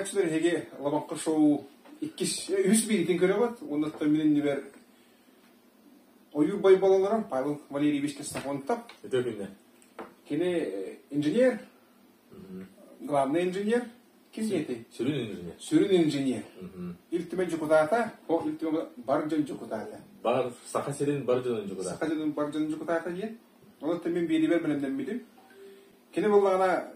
Көрөөччүлэр эһиги Лабаҥха шоу иккис, үһүс биэриитин көрөҕүт. Уонна мин иннибэр Ойуур Байбал олорор Павел Валерьевич Ксенофонтов. Үтүө күннэ. Кини инженер, главный инженер. Ким диэтэй? Сүрүн инженер. Сүрүн инженер. Ил Түмэн дьокутаата, о Ил Түмэн бар дьон дьокутаата. Бар Саха сирин бар дьонун дьокутаата. Саха дьонун бар дьонун дьокутаата диэн. Онон мин биэриибэр бэлэмнэммитим. Кини буоллаҕына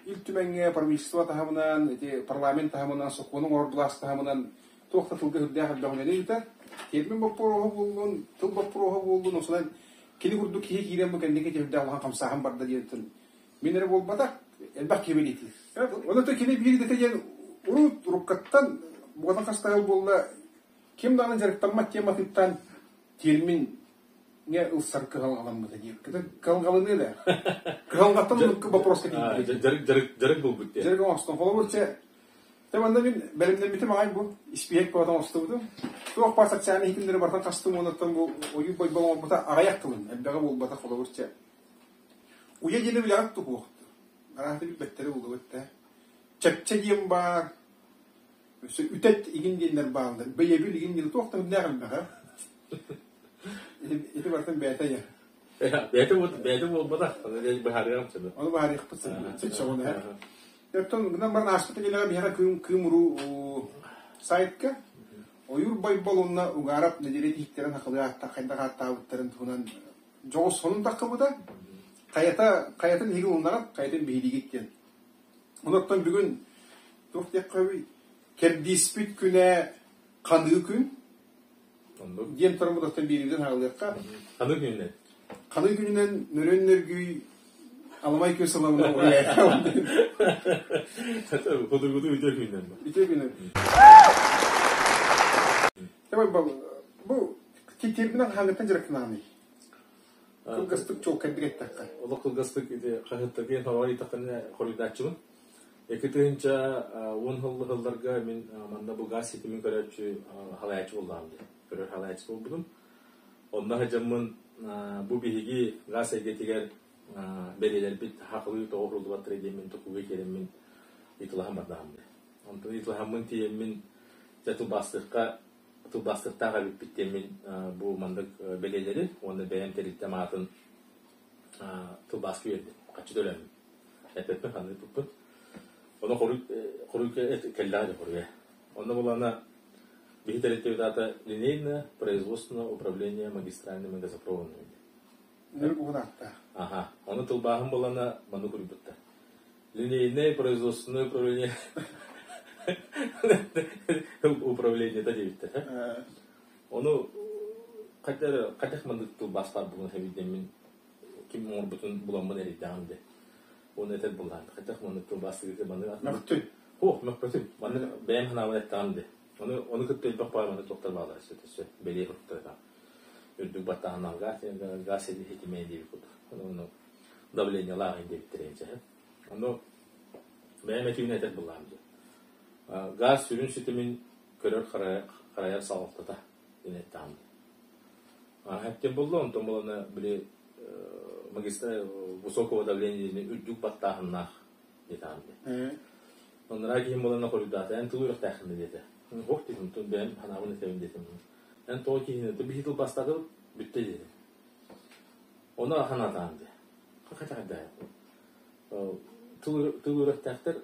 Ил Түмэҥҥэ правительство таһымынан, ити парламент таһымынан, сокуону оҥорор былаас таһымынан туох да тылга сүрдээх элбэх үлэни ыытар. Термин боппуруоһа буоллун, тыл боппуруоһа буоллун, осунан кини курдук киһи киирэн бу кэнники сүрдээх улахан хамсааһын барда диэн мин эрэ буолбатах, элбэх киһи бэлиэтиир. Онон кини биир идэтэ диэн урут уруккаттан бугатан хастаһыл буолла ким даҕаны дьарыктаммат тематыттан термин ҥэ ылсар кыһалҕаламмыта диир. Кыһалҕаланыы да. Кыһалҕаттан урукку вопроска тиийбит. Дьарык дьарык дьарык булбут диэн. Дьарык оҥостон. Холобур, чэ, те манна мин бэлэмнэммитим аҕай бу испииһэк куотан оҥостубутум. Туох баар социальнай иһитиннэри барытын хастым уоннаттан бу ойуу бойбол оҥорбута аҕыйах тылын, элбэҕи буолбатах холобур, чэ. Уйа диэни билэҕит туһуохту. Араата билбэттэри буллубут да. Чэпчэ диэн баар, өссө үтэт игин диэннэр бааллар. Бэйэбил игин диэн туох да үрдээх элбэҕэ. Ити барытын бэйэтэ айар. Бэйэтэ бэйэтэ буолбатах. Ону быһаарыам сөбө. Ону быһаарыахпыт сөбө. Сөҕүнэ. Оттон гынан баран ааспыт нэдиэлэҕэ биһиэхэ Кыым Кыым-Уруу сайтка Ойуур Бойбол уонна Угаров нэдиэлэ тиһиктэрин сахалыы ааттаах хайдах ааттаабыттарын туһунан дьоҕус сонун таххыбыта. Хайата хайатын эһиги улуннаҕыт, хайатын биһилигит диэн. Онон бүгүн туох диэххэ кэрдииспит күнэ ханыы күн. Оннук. Диэн туран биэриибитин хаалыахха. Ханыы күнүнэн? Ханыы күнүнэн нөрүөн нөргүй аламай күн сыламына Хотугуту үтүө күнүнэн. Үтүө күнүнэн. Бу терминэн хаһааҥҥыттан дьарыктанаҕыный? Кылгастык чуолкайдык эттэххэ. Олох кылгастык ити хаһыаттарга хоруй ыйытаххына хоруйдааччыбын. 2010 сылларга мин манна бу газ ситимин көрөөччү халайааччы буоллаҕым дии. Көрөр халайааччы буолбутум. Онно сылдьаммын бу биһиги газ эйгэтигэр бэлиэлэрбит хахылыы тоҕо уһуллубаттара диэммин токуга киирэммин ыйыталаһан бардаҕым дии. Онтон ыйыталаһаммын тиийэммин дьэ тылбаастыахха тылбаастыахтаах эбиппит диэммин бу маннык бэлиэлэри уонна бэйэм тэрилтэм аатын тылбааска биэрдим. Хаччы төлөөммүн. Эппэппин ханыыппыппын. Ону хоруй хоруй кэллэҕэ дии хоруйа. Онно булана биһи тэрилтэбит аата линейное производственное управление магистральными газопроводами. Нөрүк уһун ааттаах. Аха. Ону тылбааһын булана маннык суруйбуттар. Линейное производственное управление управлениета диэбиттэр. Ону хайдах хайдах маннык тылбаастаах буолуон сөбүй диэммин ким оҥорбутун буламмын эрийдэҕим дии. Уонна этэр буоллаҕым, хайдах маннык тылбаастыырга маннык Мөхтүн. Һуох, мөхпөтүм. Маннык бэйэм санаабын эттэҕим дии. Ону ону кытта элбэх баҕайы маннык туохтар бааллар өссө өссө бэлиэ суруктар үрдүк баттааһыннаах газ газ ситимэ диэбит курдук. Ону давлениелаах диэбиттэр инчэ. Ону бэйэм этиибин этэр буоллаҕым дии. Газ сүрүн ситимин көрөр харайар салалтата диэн эттэҕим дии. Эптин булла, онтон булана били магистр высокого давления диэни үрдүк баттааһыннаах диэтэҕим дии. Оннараа киһим булана хоруйдаата, эн тыл үөрэхтээххин да диэтэ. Ох диэтим, онтон бэйэм санаабын этэбин диэтим. Эн тоҕо киһини биһи тылбаастаатыбыт, бүттэ диэтэ. Ону санаатаҕым дии. Хахатаҕайдаа. Тыл тыл үөрэхтээхтэр,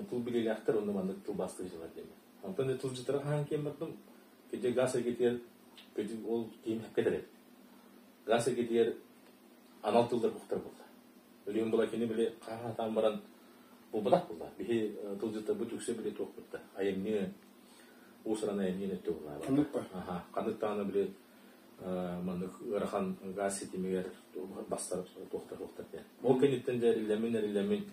тыл билиилээхтэр онно маннык тылбаастыы сылар диэн. Онтон тылдьыттара хаһан киэн бардым, Кыдьык газ эйгэтигэр кыдьык ол киһим сөпкө этэр эбит. Газ эйгэтигэр анал тыллар бухтар буолла. Өлүөн була кини били хаһаатаан баран булбатах буолла. Биһи тылдьыттарбыт үксэ били туохпут да айымньы уус-уран айымньы өттө буолла. Ханнык ба? Аха, ханнык даҕаны били маннык ыарахан газ ситимигэр бастар туохтар туохтар диэн. Ол кэнниттэн дьэ эриллэммин-эриллэммин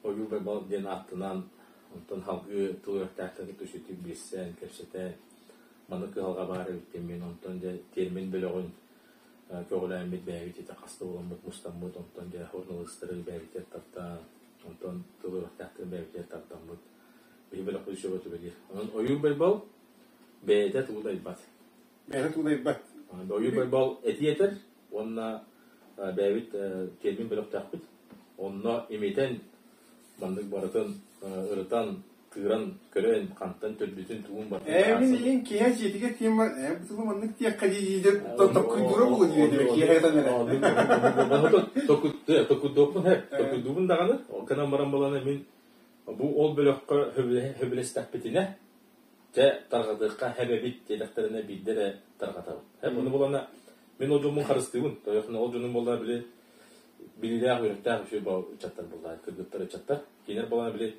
Ойуу Байбал диэн ааттанан, онтон салгыы тыл үөрэхтээхтэрин кытта үчүгэйдик билсэн, кэпсэтэн, маннык кыһалҕа баар эбит диэммин, онтон дьэ тиэрмин бөлөҕүн көҕүлээммит бэйэбит ити хаста буоламмыт мустаммыт, онтон дьэ суруналыыстары бэйэбитигэр тардан, онтон тыл үөрэхтээхтэрин бэйэбитигэр тардаммыт биһи бөлөхпүт үчүгэй түбэлиир. Онон Ойуу Байбал бэйэтэ тугу да айбат. Бэйэтэ тугу да айбат. Ойуу Байбал этии этэр уонна бэйэбит тиэрмин бөлөхтөөхпүт. Онно имитэн Маннык барытын ырытан, тыыран көрөн, хантан төрдүтүн тугун барытын Ээ мин быһаарсан. иһин киһи дьиэтигэр тиийэн бар ээ бу тылы маннык диэххэ дии дии токкуйдуура буолуо диэбитэ киһи этэн эрэ. Токкуйдуохпун һэп, токкуйдуубун даҕаны. Ол гынан баран баланы мин бу ол бөлөххө сөбүлэстэхпитинэ, дьэ тарҕатыахха хэбэбит диэтэхтэринэ биирдэ эрэ тарҕатабын. Хэп ону булана мин ол дьоммун харыстыыбын. Тойохуна ол дьонум буолла били билиилээх, үөрэхтээх үчүгэй баа ыччаттар буолла, кыргыттар ыччаттар. Кинилэр буолана били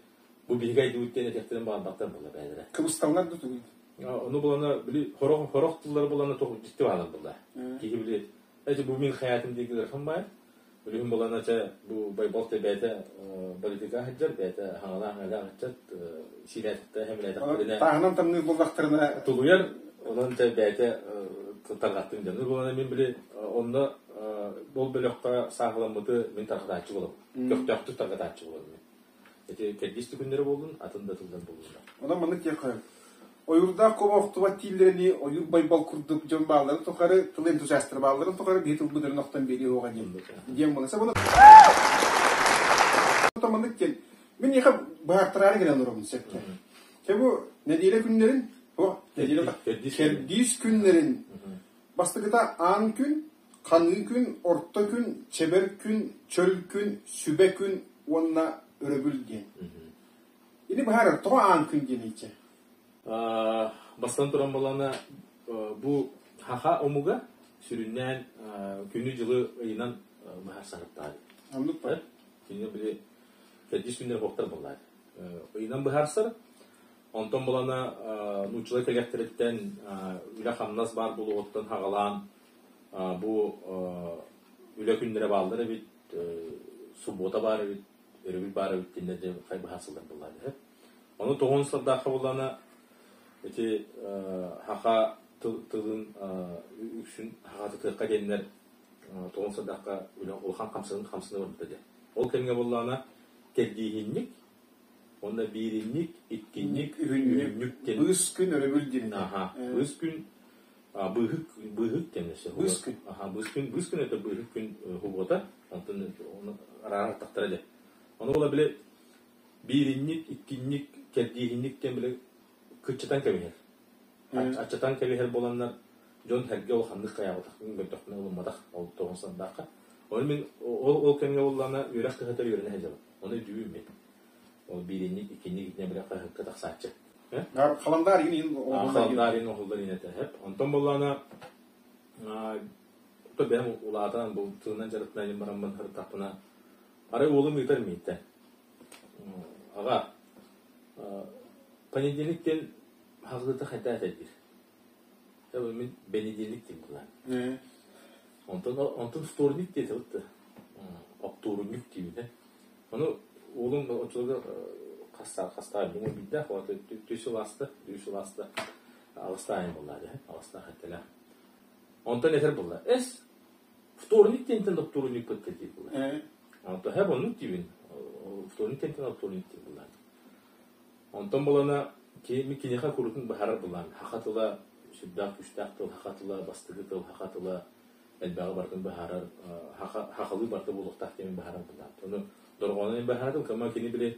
бу биһиги айдыбыт диэн этиэхтэрин баҕарбаттар буолла бэйэлэрэ. Кыбысталлар да тугуй? Ону булана били хорох хорох тыллары булана туох дьикти баалар буолла. Киһи били эти бу мин хаятым диэки ыарахан баай. Билигин булана чэ бу Байбал бэйэтэ политика сылдьар, бэйэтэ хаҥалаах-хаҥалаах ыччат сиилээтэхтэ, хэмилээтэхтэринэ Тааһынан тамныыр буоллахтарына тулуйар, онон чэ бэйэтэ тарҕаттым диэн. Булана мин били онно ол бөлөххө сааһыламмыты мин тарҕатааччы буолабын. Көхтөөхтүк тарҕатааччы буолабын мин. Ити кэрдиис күннэрэ буоллун, атын да тыллар буоллуннар. Онон маннык диэххэ ойуурдаах куба охтубат дииллэринии ойуур байбал курдук дьон баалларын тухары тыл энтузиастара баалларын тухары биһи тылбытын охтон биэриэ уоҕа диэн диэн буолла. Сабына маннык диэн мин эйиэхэ быһаартараары гынан олоробун сөпкө. Чэ бу нэдиэлэ күннэрин о нэдиэлэ кэрдиис күннэрин бастакыта аан күн Ханыы күн, орто күн, чэбэр күн, чөл күн, сүбэ күн уонна өрөбүл диэн. Ини быһаарар тоҕо аан күн диэний чэ? Бастан туран балана бу хаха омуга сүрүннээн күнү-дьылы ыйынан быһаарсаһыттаҕа. Оннук ба? Кинини били кэрдиис күннэр буохтар буоллаа. Ыйынан быһаарсар. Онтон балана нууччалар кэлиэхтэриттэн үлэ-хамнас баар буолуоҕуттан хаҕалаан Бу үлэ күннэрэ бааллар эбит, суббота баар эбит, өрөбүл баар эбит диэннэр дьэ хайбаһаасылар буоллаҕа дии. Ону тоҕун сылдаахха буоллаҕына ити саха тылын үксүн сахатытыахха диэннэр тоҕун сылдаахха үлэ улахан хамсаныы хамсаныы барбыта диэн. Ол кэмҥэ буоллаҕына кэрдииһинньик уонна бииринньик, иккинньик, үһүнньүк диэн быыс күн өрөбүл диэн. Аха, быыс күн быыһык быыһык диэн өссө Быыс күн. Аха, быыс күн, быыс күн это быыһык күн хубуота. Онтон ону араартахтара дьэ. Ону була били бииринньик, иккинньик, кэрдииһинньик диэн били кыччатан кэбиһэр. Аччатан кэбиһэр буоланнар дьон сэргэ улаханнык хайаабатах, көрдөхпүнэ ылымматах ол тоҕун сандаахха. Оны мин ол ол кэмҥэ буоллаҕына үөрэх кыһатар үөрэнэ сылдьабын. Ону өйдүүбүн мин. Ол бииринньик, иккинньик итинэ били хаһыакка тахсааччы. Халандаар иин Халандаар иин оһоллор иин этэ. Онтон буоллаҕына то бэйэм улаатан бу тылынан дьарыктанан бараммын сырыттахпына арай уолум ыытар мииттэн. Аҕа понедельник диэн хаҕыыта хайдах этэ диир. Мин бэнидиэнньик диэн буолаан. Онтон онтон вторник диэтэ бытты. Оптуорунньук диибин. Ону уолум оччолорго хастаа хастаа билим билдээх вот үс сыл ааста, үс сыл ааста аҕыстаах айан буолла дии, аҕыстаах этэлээх. Онтон этэр буолла, эс вторник диэнтэн оптуорунньук кытта диир буолла. Онтон хэп оннук диибин, вторник диэнтэн оптуорунньук диир буолла. Онтон булана киниэхэ курутун быһаарар булаан саха тыла сүрдээх күүстээх тыл, саха тыла бастакы тыл, саха тыла элбэҕи барытын быһаарар, сахалыы барыта буолуохтаах диэн быһаарар булаан. Ону дорҕоонун быһаардым, кыма кини били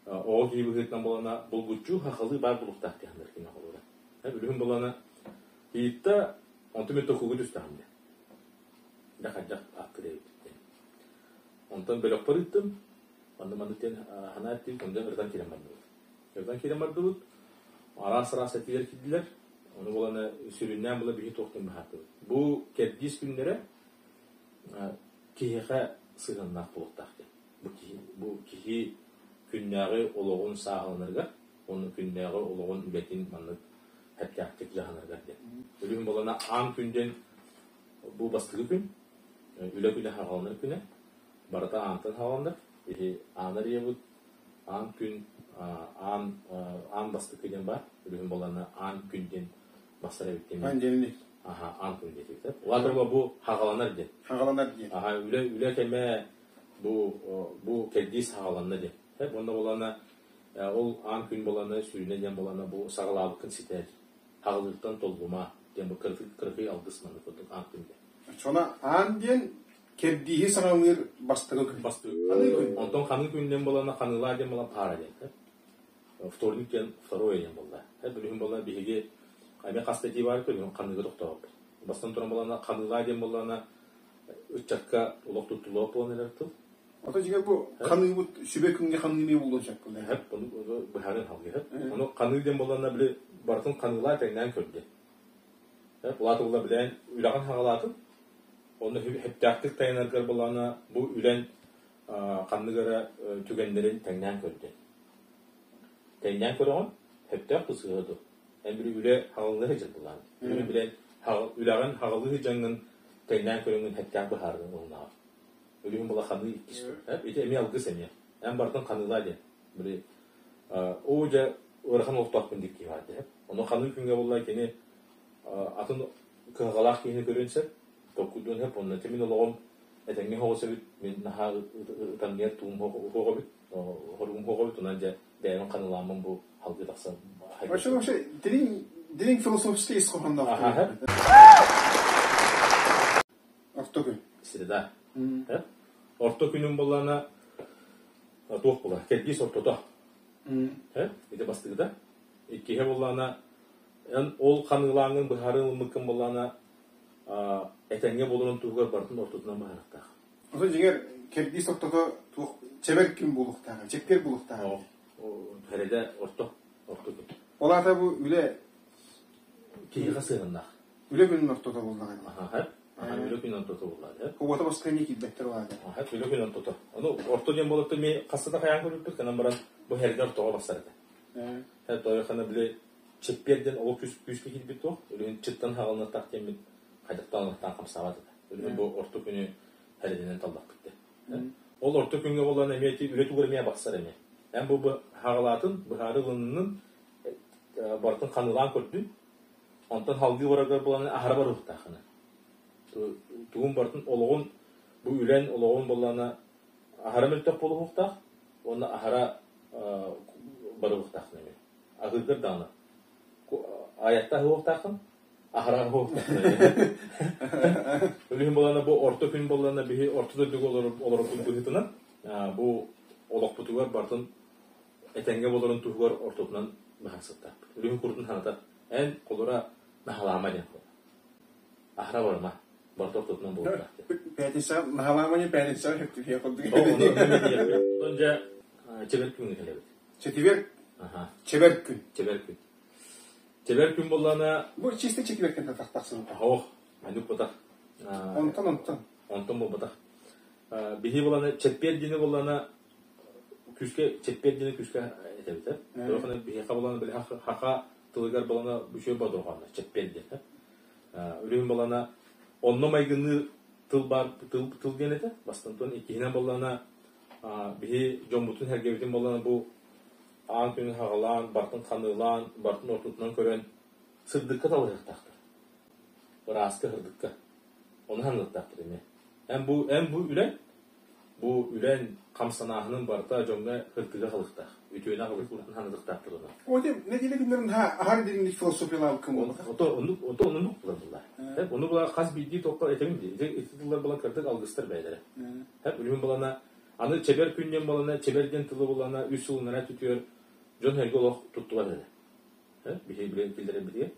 оҕо киһи быһыытынан булана булгуччу сахалыы баар буолуохтаах диэн кини холура. Билигин булана ыйытта, онтум мен токуга түстэҕим дэ. Дэ хайдах ааттыр эбит диэн. Онтон бөлөхпөр ыыттым, Онно маннык диэн санаа эттибит, онно ырытан киирэн бардыбыт. Ырытан киирэн бардыбыт, араас-араас этиилэр киирдилэр. Ону буолан сүрүннээн була биһи туох диэн быһаардыбыт. Бу кэрдиис күннэрэ киһиэхэ сыһыаннаах буолуохтаах диэн. Бу киһи, бу киһи күннээҕи олоҕун сааһыланарыгар, уонна күннээҕи олоҕун үлэтин маннык хэптээхтик дьаһанарыгар диэн. Үлүһүн буолана аан күн диэн бу бастакы күн, үлэ күнэ хаҕаланар күнэ. Барыта аантан хааланнар, биһи аан арыйабыт, аан күн, аан аан бастакы диэн баар, үлүһүн буоллаҕына аан күн диэн бассар эбит диэн. Аан диэни. Аха, аан күн диэтибит. Улаатар бу хаҕаланар диэн. Хаҕаланар диэн. Аха, үлэ үлэ кэмэ бу бу кэрдиис хаҕаланна диэн. Уонна буоллаҕына ол аан күн буоллаҕына сүүнэ диэн буоллаҕына бу саҕалаабыккын ситэр. Хаҕылыыртан толлума диэн бу кыракый алгыс маннык курдук аан күн диэн. Оччоҕуна аан диэн. Кэрдииһи саҕалыыр бастакы күн. Бастакы. Ханыы күн. Онтон ханыы күнүнэн буолана ханыылаа диэн буолан паара диэн. Вторник диэн второе диэн буолла. Билигин буолла биһиги эмиэ хас да этии баар күн ханыыга тохтообуппут. Бастан туран буолана ханыылаа диэн буоллаҕына ыччакка олох туттуллубат буолан эрэр тыл. Ото дьиҥэ бу ханыыбыт сүбэ күҥҥэ ханыы эмиэ буолуон сөп буолла. Сөп, ону быһаарыан халгы сөп. Ону ханыы диэн буоллаҕына били барытын ханыылаа тэҥнээн көрдө. Сөп, улаат ула билээн үлэҕин хаҕалаатын. Онно сөптөөхтүк тайанаргар буоллаҕына бу үлэн ханнык эрэ түгэннэрин тэҥнээн көрдө. Тэҥнээн көрөҕүн, сөптөөх да сыыһа дуо? Эн били үлэ хаҕыллыы сылдьар буоллаҕын. Үлэни билэн үлэҕин хаҕылыы сылдьаҥҥын тэҥнээн көрөҥҥүн сөптөөх быһаарыыны ылынаҕын. Үлүһүн була ханыы иккис күн. Ити эмиэ алгыс эмиэ. Эн бартын ханыылаа диэн. Били оо дьэ ыарахан олохтоохпун диир киһи баар дии. Ону ханыы күҥҥэ буолла кини атын кыһалҕалаах киһини көрүөн сөп, толкуйдуон сөп. Онно мин олоҕум этэҥҥэ соҕус эбит, мин наһаа ытамньыйар туум суох эбит, хоругум суох эбит, онон дьэ бэйэбин ханыылааммын бу халгыы тахсан Вообще, вообще, дириҥ, дириҥ философскай ис хоһоонноох. Орто күн. Среда. Орто күнүм буоллаҕына туох буолар? Кэрдиис ортото. Ити бастыгыта. Иккиһэ буоллаҕына эн ол ханыылааҥҥын быһаарыы ылыммыккын буоллаҕына этэҥҥэ буоларын туһугар барытын ортотунан быһаарыахтаах. Ото дьиҥэр кэрдиис ортото туох чэбэр күн буолуохтааҕа, чэппиэр буолуохтааҕа. Хэрэдэ орто, орто күн. Ол аата бу үлэ киһиэхэ сыһыаннаах. Үлэ күнүн ортото буоллаҕа. Аха, үлэ күнүн ортото буоллаҕа. Куота баскыһыанньа киирбэттэр ол аата. Аха, үлэ күнүн ортото. Ону орто диэн буолуохта ми хаста да хайаан көрбүппүт, гынан баран бу хэрдэ ортоҕо барсар этэ. Тойохана били чиппиэр диэн олох күүскэ киирбит туох, үлүһүн чыттан хаҕылынаттах диэммит хайдахтаан олохтоон хамсаабат этэ. Үлүһүн бу орто күнү хэрэдинэн таллахпыт дэ. Ол орто күҥҥэ буолан эмиэ ити үлэ тугар эмиэ барсар эмиэ. Эн бу хаҕалаатын, быһаары ылыннын, барытын ханыылаан көрдүн, онтон халгыы бараргар буолан аһара барыахтааххына. Тугун барытын олоҕун, бу үлэн олоҕун буоллаҕына аһара мөлтөх буолуохтаах уонна аһара барыахтааххын эмиэ. Аһыыргар даҕаны айатта аһыахтааххын, аһара аһыахтааххын эмиэ. Үлүһүн буоллаҕына бу орто күн буоллаҕына биһи орто дойдуга олорорбут быһыытынан бу олохпутугар барытын этэҥҥэ буоларын туһугар ортотунан быһаарсыахтаахпыт. Үлүһүн курутун санатар. Эн холура наһалаама диэн буолар. Аһара барыма. Барыта ортотунан буолуохтаах диэн. Пятницаҕа наһалаама диэн пятницаҕа сөптүһүө курдук. Онтон дьэ чэбэр күҥҥэ кэлэбит. Четверг. Чэбэр күн. Чэбэр күн. Чэбэр күн буоллаҕына... Бу чисто четвергтэн тахсыбыта. Ох, маннык буолбатах. Онтон онтон. Онтон буолбатах. Биһи буоллаҕына чэппиэр диэни буоллаҕына күүскэ чэппиэр диэни күүскэ этэбит э. Тоҕо биһиэхэ буоллаҕына били хаха тылыгар буоллаҕына үчүгэй бодорҕооннор чэппиэр диэн. Үлүһүн буоллаҕына онно майгынныыр тыл баар тыл тыл диэн этэ. Бастан туран иккиһинэн буоллаҕына биһи дьоммутун сэргэбитин буоллаҕына бу аан күнүн хаҕалаан, бартын ханыылаан, бартын ортотунан көрөн сырдыкка талыһыахтаахтар. Ырааска, сырдыкка. Ону ханыахтаахтар эмиэ. Эн бу эн бу үлэн Бу үлэн, хамсанааһынын барыта дьоҥҥо ыртыга халыктаах, үтүөнэ халыктаах ханытыктаахтар онон. Оте нэдиэлэ күннэрин аһар дириҥник философиялаабыккын буолбатах. Ото оннук ото оннук булар булар. Хеп ону була хас биирдии тохто этэмин дии. Ити тыллар була кырдык алгыстар бэйэлэрэ. Хеп үлүһүн булана аны чэбэр күн диэн булана чэбэр диэн тылы булана үс сыл унара түтүөр дьон эргэ олох туттубат этэ. Биһи билэн киллэрэн битигэ.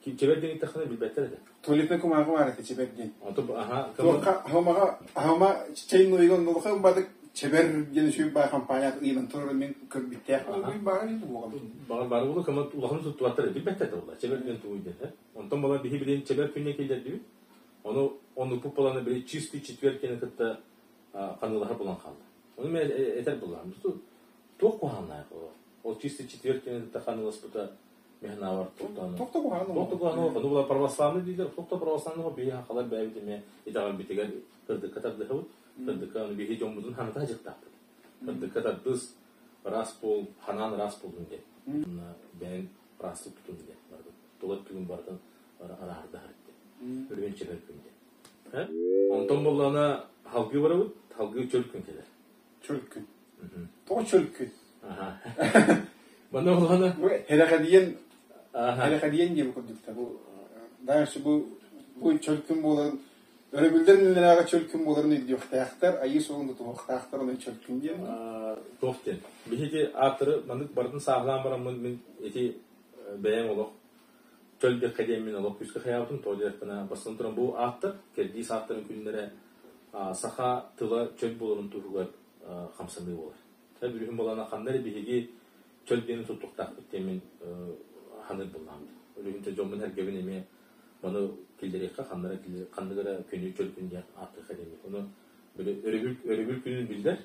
Чэбэр диэн итэххинэ билбэттэр этэ. Туалетнай кумааҕы баар этэ чэбэр диэн. Ото аха Туохха аһымаҕа аһыма чэй нуйган нулаха ылбатык чэбэр диэн үчүгэй баай компания ыйынан турар мин көрбүттээх баара дии буолан. Баҕар бары буолу кыма улахан туттубаттар билбэттэр да буолла. Чэбэр диэн тугуй диэн. Онтон була биһи билин чэбэр күнне киллэрдибит. Ону оннукпут буолан били чистый четверг диэни кытта ханыылаһар булан хаалла. Ону мен этэр буллаам. Туох куһаҕаннаах ол чистый четверг диэни кытта ханыыласпыта Мехнаабар туохтааны. Туохта куһаҕан Туохта куһаҕан ону була православный дииллэр, туохта православный биһи хахалар бэйэбит эмиэ итэҕэлбитигэр кырдыкка тардыһабыт, кырдыкка аны биһи дьоммутун ханата дьыктаахпыт. Кырдыкка тардыс, ыраас буол, ханаан ыраас буолун диэн. Бэйэн ыраастык тутун диэн барбыт. Тула өттүгүн барытын араардаһар диэн. Үлүгэн чэбэр күн диэн. Онтон буоллаҕына халгыы барабыт, халгыы чөл күн кэлэр. Чөл күн. Тоҕо чөл күн? Манна буоллаҕына Бу эрэхэдийэн эрэхэдийэн диэн курдук да бу дальше бу бу чөл күн буолан Өрөбүллэр иннинээҕи чөл күн буоларын өйдүөхтээхтэр, айыы суолун тутуһуохтаахтар, онон чөл күн диэн. Туох диэн. Биһиги ааттары маннык барытын сааһылаан бараммын мин ити бэйэм олох чөл диэххэ диэммин олох күүскэ хайаабытым. Тоҕо диэтэхпинэ, бастатан туран бу ааттар, кэрдиис ааттарын күннэрэ саха тыла чөл буоларын туһугар хамсаныы буолар. Бүрүһүн буолана ханна эрэ биһиги чөл диэни туттуохтаахпыт диэммин ханыыр буоллаҕым. Үлүһүнтэ дьоммун эргэбин эмиэ маны киллэриэххэ, ханна эрэ ханнык эрэ күнү чөл күн диэн ааттыахха диэммит. Ону өрөбүл өрөбүл күнүн биллэр.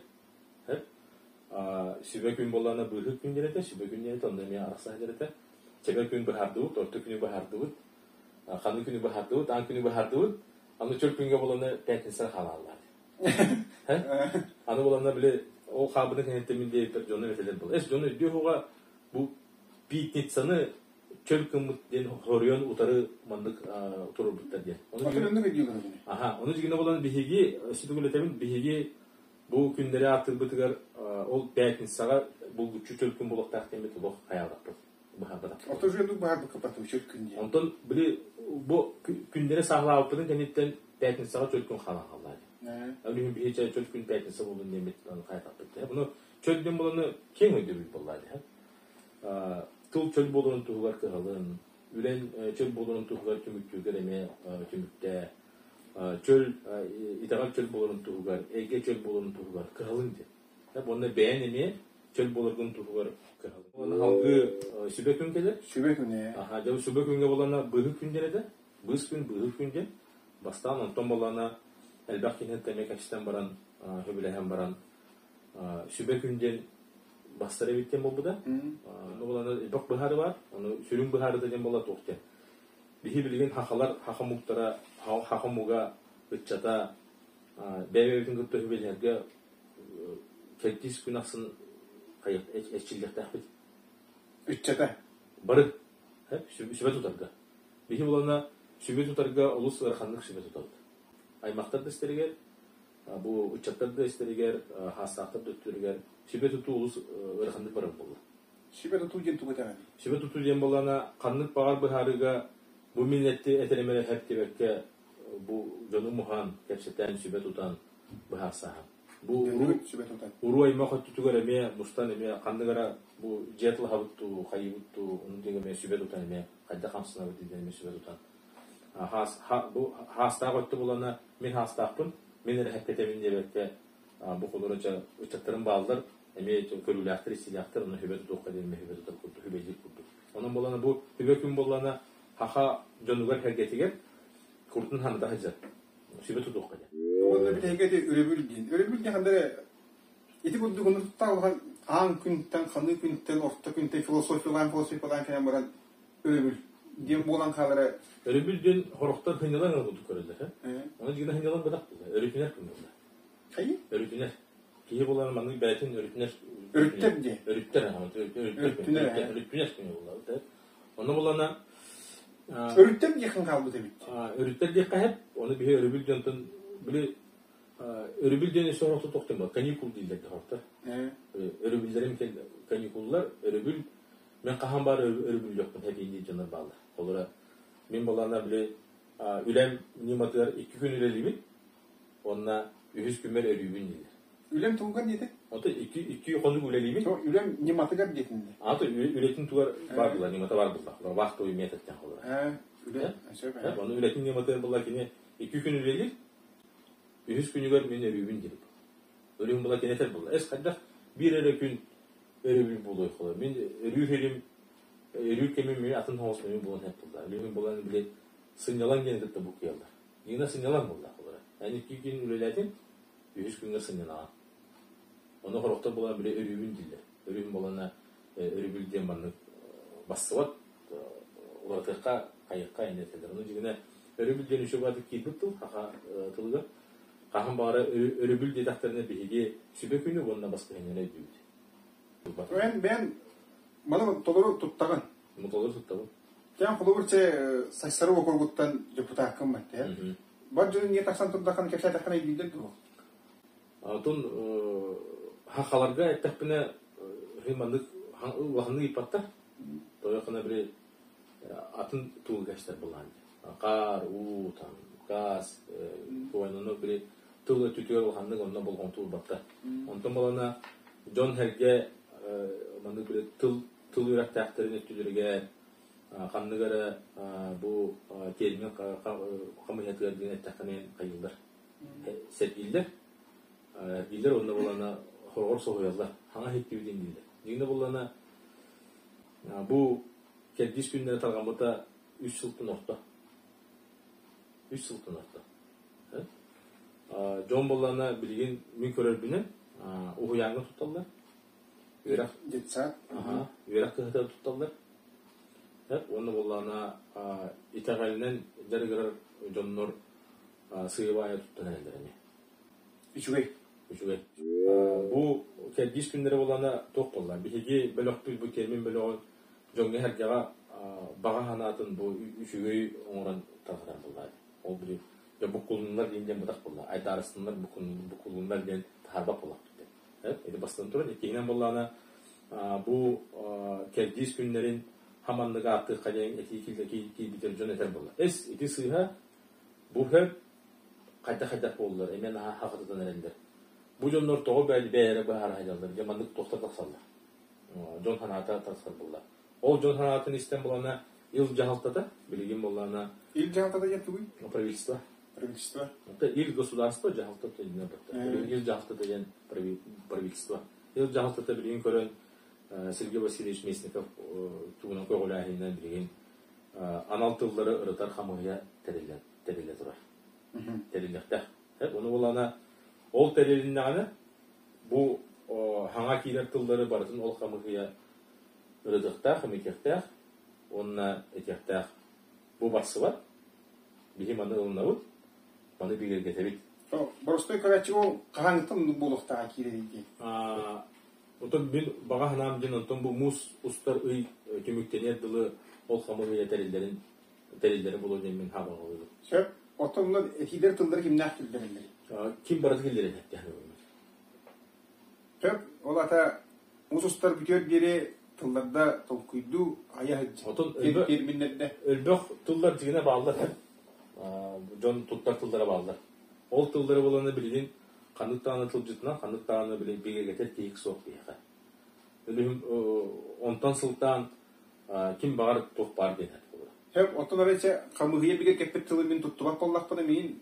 Сүбэ күн буоллаҕына быыһык күн диэн этэ, сүбэ күн диэн этэ, онно эмиэ арахса сылдьар этэ. Чэбэ күн быһаардыбыт, орто күнү быһаардыбыт, ханнык күнү быһаардыбыт, аан күнү быһаардыбыт, аны чөл күҥҥэ буоллаҕына пятница хаалааллар. Аны буоланна били ол хаабыны кэнниттэн мин диэбиппэр дьону этэлэр буолла. Эс дьону өйдүөх уга бу пятницаны чөл гыммыт диэн хоруйан утары маннык турурбуттар диэн. Аха, ону дьигинэ буолан биһиги сүтүгүлэтэбин биһиги бу күннэри ааттыырбытыгар ол пятницаҕа булгуччу чөл күн буолуохтаах диэммит олох хайаабаппыт. Быһаарбатахпыт. Отоженук быһаарбыкка чөл күн диэн. Онтон били бу күннэри сааһылаабыппытын кэнниттэн пятницаҕа чөл күн хаалан хаалла. Өлүһүн биһи чөл күн пятница буолун диэммит хайатахпыт. Буну чөл диэн буоланы киэҥ өйдөбүл буолла дии. Тыл чөл буоларын туһугар кыһалын, үлэн чөл буоларын туһугар түмүктүүгэр эмиэ түмүктээ, чөл итэҕэл чөл буоларын туһугар, эйгэ чөл буоларын туһугар кыһалын диэн. Уонна бэйэн эмиэ чөл буоларгын туһугар кыһалын. Уонна салгыы сүбэ күн кэлэр. Сүбэ күнэ. Аха, дьэ сүбэ күҥҥэ буолана быыһык күн диэн этэ. Быыс күн, быыһык күн диэн. Бастаан онтон буоллаҕына элбэх киһини эмиэ кэпсэтэн баран, сөбүлэһэн баран сүбэ күн диэн бастар эбит диэн буолбута. Ону булана элбэх быһаары бар. Ону сүрүн быһаарыта диэн буолла туох диэн. Биһи билигин хахалар, хаха омуктара, хаха омуга, ыччата бэйэ-бэйэбитин кытта сүбэлэһэргэ кэрдиис күн ахсын эрчиллиэхтээхпит. Ыччата? Бары. Сүбэ тутарга. Биһи булана сүбэ тутарга олус ыараханнык сүбэ тутабыт. Аймахтар да истэригэр, бу ыччаттар да истэригэр, хаастаахтар да өттүлэригэр сүбэ тутуу олус ыараханнык барар буолла. Сүбэ тутуу диэн тугу этэҕиний? Сүбэ тутуу диэн буоллаҕына, ханнык баҕар быһаарыыга бу мин этэрим эрэ һэп диэбэккэ, бу дьону муһан, кэпсэтэн, сүбэ тутан быһаарсааһын. Бу уруу аймах өттүтүгэр эмиэ мустан эмиэ ханнык эрэ бу дьиэ тылаһабыт дуу, хайыыбыт дуу, ону диэки эмиэ сүбэ тутан эмиэ хайдах хамсанабыт диэн эмиэ сүбэ тутан. Бу хаастаах өттө булана мин хаастаахпын, мин эрэ эппэтэбин диэбэккэ бу холоро ыччаттарым бааллар, эмиэ көрүүлээхтэр, истиилээхтэр, онно сүбэ тутуохха диэн эмиэ сүбэ тутар курдук, сүбэлиир курдук. Онон буолана бу сүбэ күн буоллана хаха дьонугар сэргэтигэр курдун ханыта сылдьар. Сүбэ тутуохха диэн. Уонна бүтэһигэ ити өрөбүл диэн. Өрөбүл диэн ханна эрэ ити курдук ону улахан аан күнтэн, ханыы күнтэн, орто күнтэн философиялаан, философиялаан кэлэн баран өрөбүл диэн буолан хаалара. Өрөбүл диэн сорохтор сынньалаҥ эрэ курдук көрөллөр. Ону дьиҥинэ сынньалаҥ бадах буолла. Өрүтүнэр күн буолла. Хайы? Өрүтүнэр. Киһи буолан маннык бэйэтин өрүтүнэр. Өрүттэр диэ. Өрүттэр, өрүттэр, өрүттүнэр күнэ буолла. Ону булана Өрүттэр диэххин хаалбыт эбит. Өрүттэр диэххэ сөп. Ону биһи өрөбүл дьонтон били өрөбүл диэн өссө орохто тохтон бар. Каникул дииллэр да хорта. Өрөбүллэрим каникуллар, өрөбүл мен хаһан баар өрөбүллүөхпүн хэпиин диир дьоннор бааллар. Олора мин балаана били үлэм ньыматыгар 2 күн үлэлиибин. Уонна үһүс күммэр өрүүбүн дииллэр. Үлэм тугугар диэтэ? Ото 2 хонук үлэлиибин. Үлэм ньыматыгар диэтин дии. Ато үлэтин тугар бар була, ньымата бар була. Вахтовый метод диэн холура. Үлэ. Сөп. Ону үлэтин ньыматыгар була кини 2 күн үлэлиир. Үһүс күнүгэр мин өрүүбүн диир. Өрүүм була кини этэр була. Эс хайдах биир эрэ күн өрөбүл буолуой холо. Мин өрүү хилим өрүү кэмим мин атын хоҕус мин буолан хэп булла. Өрүүм булан били сынньалаҥ диэн кытта букуйаллар. Нина сынньалаҥ буолла холура. Эн 2 күн үлэлээтин, үһүс күҥҥэ сынньанаҕын. Ону сорохтор буолан били өрүүбүн дииллэр. Өрүүм буолана өрөбүл диэн маннык бассыбат уларытыахха, хайыахха иннэ этэллэр. Ону дьиҥинэ өрөбүл диэн үчүгэй баҕайытык киирбит тыл саха тылыгар. Хаһан баҕара өрөбүл диэтэхтэринэ биһиги сүбэ күнү уонна баскыһыанньаны өйдүүбүт. Эн бэйэн маны толору туттаҕын. Толору туттабын. Кэм холобур чэ Сайсары округуттан депутаккын баттэ. Бар дьонун не тахсан турдаххына кэпсээтэххинэ өйдүүллэр дуо? Отон хахаларга эттэхпинэ маннык улаханнык ыйыппаттар. Тойохуна били атын тууга кэстэр булаан. Хаар, уу, там, Кавказ, туойнуну били тыл өттүтүгэр улаханнык онно болҕомто уурбаттар. Онтон балана дьон сэргэ маннык били тыл тыл үөрэхтээхтэрин өттүлэригэр ханнык эрэ бу термин хамыйатыгар диэн эттэххинэ хайыыллар сэргииллэр. Эргииллэр уонна булана хороҕор соһуйаллар. Хаҥа иһиттибитин дииллэр. Дьиҥнэ буллана бу кэрдиис күннэрэ тарҕаммыта үс сылтан орто. Үс сылтан орто. Дьон буоллаҕына билигин мин көрөрбүнэн уһуйааҥҥа тутталлар. Үөрэх Детсад. Үөрэх кыһатыгар тутталлар. Уонна буоллаҕына итэҕэлинэн дьарыгырар дьоннор сыыйа-баайа туттан эрэллэр эмиэ. Үчүгэй. Үчүгэй. Бу кэрдиис күннэрэ буоллаҕына туох буолла? Биһиги бөлөхпүт бу термин бөлөҕүн дьоҥҥо-сэргэҕэ баҕа санаатын бу үчүгэй оҥорон тарҕатар буолла. Ол били дьэ буккулуннар диэн диэн бытах буолла. Айдаарыстыннар буккулуннар диэн таһаарбат буоллахпыт диэн. Ити бастатан туран, иккиһинэн буоллаҕына бу кэрдиис күннэрин хаманнык ааттыахха диэн этии киирбитэр дьон этэр буолла. Эс, ити сыыһа бу хөп хайдах-хайдах буоллар, эмиэ наһаа хахытытан эрэллэр. Бу дьоннор тоҕо бэйэлэрэ быһаара сылдьаллар, дьэ маннык туохтар тахсаллар. Дьон санаата тахсар буолла. Ол дьон санаатын истэн булана Ил дьаһалтата, билигин буоллаҕына Ил дьаһалтата диэн тугуй? Правительство. Правительство. Это Ил государство дьаһалтата диэн Ил дьаһалтата диэн правительство. Ил дьаһалтата билигин көрөн Сергей Васильевич Местников тугунан көҕүлээһининэн билигин анал тыллары ырытар хамыыһыйа тэриллэн тэриллэ турар. Тэриллиэхтээх. Ону буоллаҕына ол тэрилиннэҕинэ бу хаҥа киирэр тыллары барытын ол хамыыһыйа ырытыахтаах, эмитиэхтээх уонна этиэхтээх. Бу барсыбат. Биһи маны ылынабыт, маны бигэргэтэбит. Боростой көрөөччү ол хаһааҥҥыттан оннук буолуохтааҕа киирэрий диэн. Онтон мин баҕа санаам диэн онтон бу муус устар ый түмүктэниэр дылы ол хамыыһыйа тэриллэрин тэриллэрин булуо диэн мин хаабаҕалыыбын. Сөп. Оттон онно этиилэр тыллары кимнээх киллэрэллэрий? Ким барыта киллэрэр эттэххинэ Сөп. Ол аата муус устар бүтүөр диэри тылларда толкуйдуу, айа сылдьар. Отон терминнэрдэ. Өлбөх тыллар дьиҥинэ бааллар. Дьон туттар тыллара бааллар. Ол тыллары буланы билигин ханнык даҕаны тылдьытынан, ханнык даҕаны били бигэргэтэр тиһик суох биһиэхэ. Өлүһүм онтон сылтаан ким баҕар туох баар диэн этэ. Сөп, оттон арайча хамыыһыйа бигэргэппит тылы мин туттубат буоллахпына миин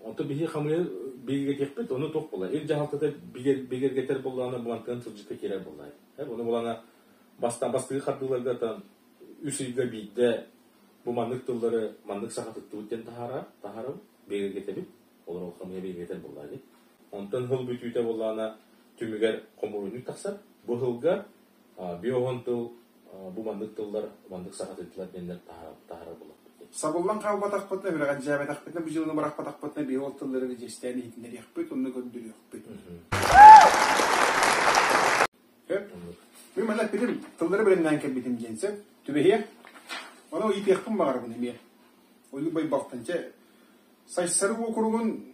Онто биһи хамыыһыйа бигэргэтиэхпит, ону туох буолар? Ил дьаһалтата бигэргэтэр буоллаҕына бу тылдьытта киирэр буоллаҕа. Ону булана бастаан бастакы хардыыларга там үс ыйга биирдэ бу маннык тыллары маннык сахатыттыбыт диэн таһаара таһаарабыт, бигэргэтэбит. Олор ол хамыыһыйа бигэргэтэр буоллаҕа дии. Онтон сыл бүтүүтэ буоллаҕына түмүгэр хомуруунньук тахсар. Бу сылга биоһон тыл бу маннык тыллар маннык сахатыйтылар диэннэр таһаарар буоллахпыт. Сабыллан хаалбатахпытына, үрэҕэлдьээбэтэхпитинэ, бу дьыланы бырахпатахпытына биһи ол тыллары дьиэстээн иһитиннэриэхпит, онно көрдөрүөхпүт. Сөп. Мин манна эппитим, тыллары бэлэмнээн кэлбитим диэн сөп. Түбэһиэх. Ону ыйытыахпын баҕарабын эмиэ. Ойуу Байбалтан чэ Сайсары уокуругун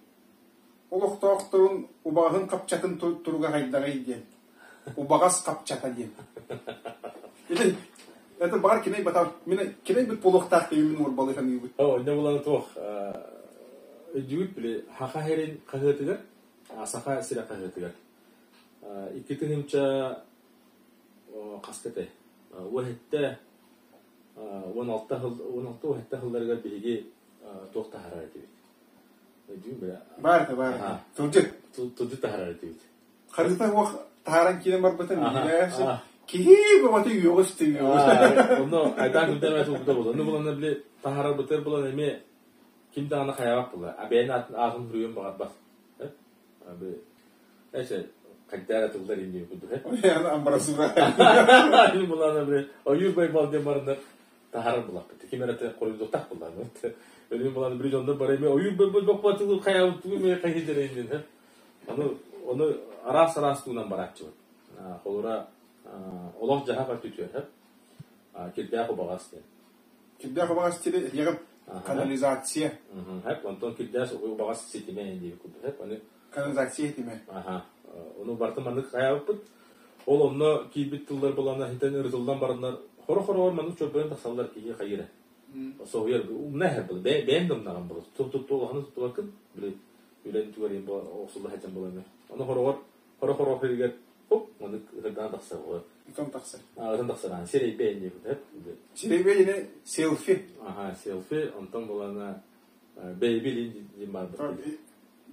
олохтоохторун убаҕаһын хапчатын туруга хайдаҕый диэн. Убаҕас хапчата диэн. Или это баар киней батал мин киней бит буолуохтаах диэн мин уорбалыы саныыбын. Онно булан туох өйдүүгүт били Хаха сирин хаһыатыгар Саха сирэ хаһыатыгар 2000 хаска этэй уоһэтте 16 сыл 16 уоһэтте сылларыгар биһиги туох таһаарар этибит өйдүүм бile Баар этэ, баар этэ. Тылдьыт. Тылдьыт таһаарар этибит. Харыта суох таһааран киирэн барбытым киһи бөҕөтө үөҕүс да үөҕүс. Онно айдаан күндэмэ тылбыта буолла. Онно буланна били таһаарарбытыгар булан эмиэ ким даҕаны хайаабат буолла. А бэйэни аатын аатын суруйуон баҕарбат. Эче хайдаа эрэ тыллар иннии курдук. Амбразура. Булана били ойуур байбал диэн бараннар таһаарар булаппыт. Ким эрэ хоруйдуохтаах буллааны. Өлүн булан били дьоннор бары эмиэ ойуур байбал боппуотугу хайаабыт тугу эмиэ хайыдара иннин. Ону ону араас-араас туунан барааччыбыт. Холура олох-дьаһах өттүтүөр кирдээх убаҕас диэн. Кирдээх убаҕас диэри этиэҕим канализация. Онтон кирдээх убаҕас ситимэ диир курдук. Ону канализация ситимэ. Ону барытын маннык хайаабыппыт. Ол онно киирбит тыллар булана хитэн ырытыллан бараннар хоро-хороҕор маннык чорбойон тахсаллар киһи хайыра. Соһуйар умна иһэр буолар. Бэйэм да умнаҕым буолар. Туох улаханы туттубаккын. Били үлэн түгэрин бу охсулла сылдьан буолар эмэ. Ону хороҕор хоро-хоро иһигэр хоп маннык ытырдаан тахсар буолар. Ытан тахсар. Ытан тахсар. Аан сирэйбэ диэн диэбит. Сирэйбэ диэн селфи. Аха, селфи. Онтон булана бэйэбил диэн баар.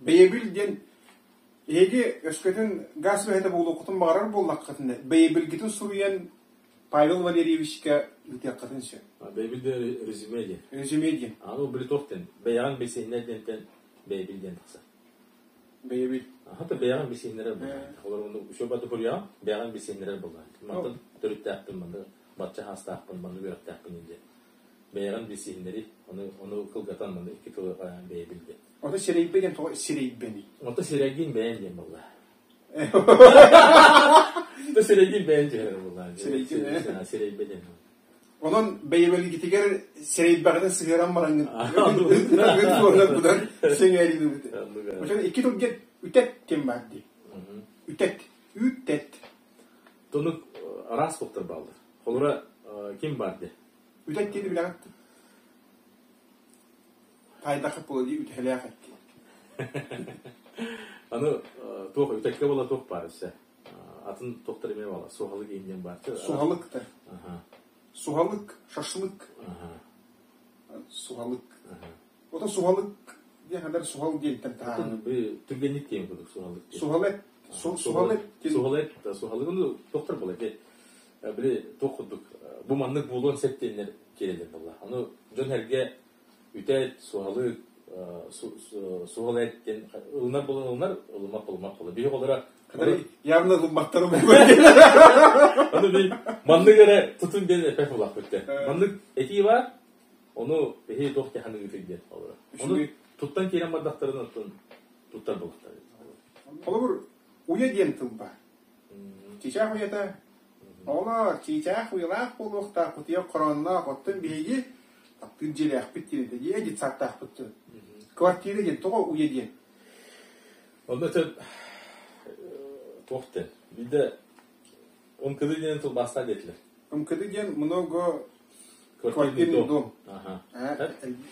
Бэйэбил диэн эһиги өскөтүн газ үлэһитэ буолуоххутун баҕарар буоллаххытына, бэйэбилгитин суруйан Павел Валерьевичка ыытыаххытын сөп. Бэйэбил диэн резюме диэн. Резюме диэн. Аны били туох диэн, бэйэҕин билсиһиннэр диэнтэн бэйэбил диэн тахсар. Бэйэбил. Хата бэйэҕин билсиһиннэрэр буоллаҕа. Олор ону үчүгэй баты суруйаҕын, бэйэҕин билсиһиннэрэр буоллаҕа. Мантан төрүттээхпин, манна бачча хаастаахпын, манна үөрэхтээхпин диэн. Бэйэҕин билсиһиннэри, ону ону кылгатан манна икки тылы бэйэбил диэн. Ото сирэйбэ диэн тоҕо сирэйбэний? Ото сирэйгин бэйэн диэн буолла. То сирэйгин бэйэн түһэрэр буолла. Сирэйгин Сирэйбэ диэн. Онон бэйэбэлгитигэр сирэйбэҕитин сыһыаран бараҥҥыт буолар сэҥээриини Очон икки тыл диэн үтэт диэн баар дии. Үтэт. Үүтэт. Тонук араас туохтар бааллар. Холура ким баар дии? Үтэт диэни билэҕит? Таайдахха буола дии үтэһэлээх эт дии. Аны туох үтэккэ буола туох баар өссө? Атын туохтар эмиэ баалар. Суһалык иин диэн баар. Суһалык да. Суһалык, шашлык. Суһалык. Ото суһалык диэн хандар суһал диэнтэн таһааран. Түргэнник диэн курдук суһалык. Суһалык. Суһалык. Суһалык. Суһалык ну туохтар буола били туох курдук бу маннык буолуон сөп диэннэр киирэллэр буолла. Ону дьон эргэ үтээт, суһалык, суһал эт диэн ылынар буолан ылынар, ылыммат буолуммат буолар. Биһи оҕолоро явно ылымматтара Ону би маннык эрэ тутун диэн эппэт буоллахпыт диэн. Маннык этии баар, ону биһи туох диэн диэн олоро. Ону туттан киирэн бардахтарын оттон туттар буолуохтар. Холобур, уйа диэн тыл баар. Чичаах уйата Оҕолоор, чиичаах уйалаах буолуохтаах, кутуйах хороонноох, оттон биһиги таптыыр дьиэлээхпит диэн этэ. Дьиэ детсадтаахпыт диэн. Квартира диэн, тоҕо уйа диэн? Онно өтө туох диэн, биирдэ МКД диэн тылбаастаа диэтилэр. МКД диэн много квартирный дом.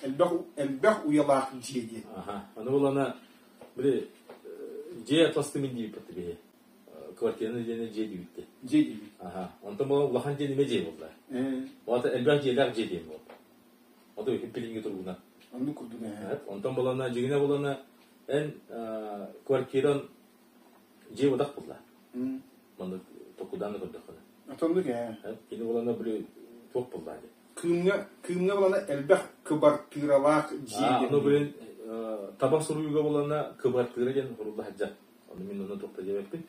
Элбэх, элбэх уйалаах дьиэ диэн. Аха. Аны булана, били, дьиэ атластымын диэбиппит биһи. Квартираны диэни дьиэ диэбиттэ. Дьиэ диэбит. Аха. Онтон буолан улахан дьиэ нимэ дьиэ буолла. Ол элбэх дьиэлээх дьиэ диэн буолла. Ото билиҥҥи туругунан. Оннук курдук ээ. Онтон булана дьигинэ булана эн квартиран дьиэ бодах булла. Маннык токудаан да көрдөххүнэ. Отоннук ээ. Кини булана били туох булла дии. Кыымҥа Кыымҥа булана элбэх кыбартыыралаах дьиэ диэн. Ну блин таба суруйууга булана кыбартыыра диэн хурулла сылдьар. Ону мин онно туох да диэбэппин.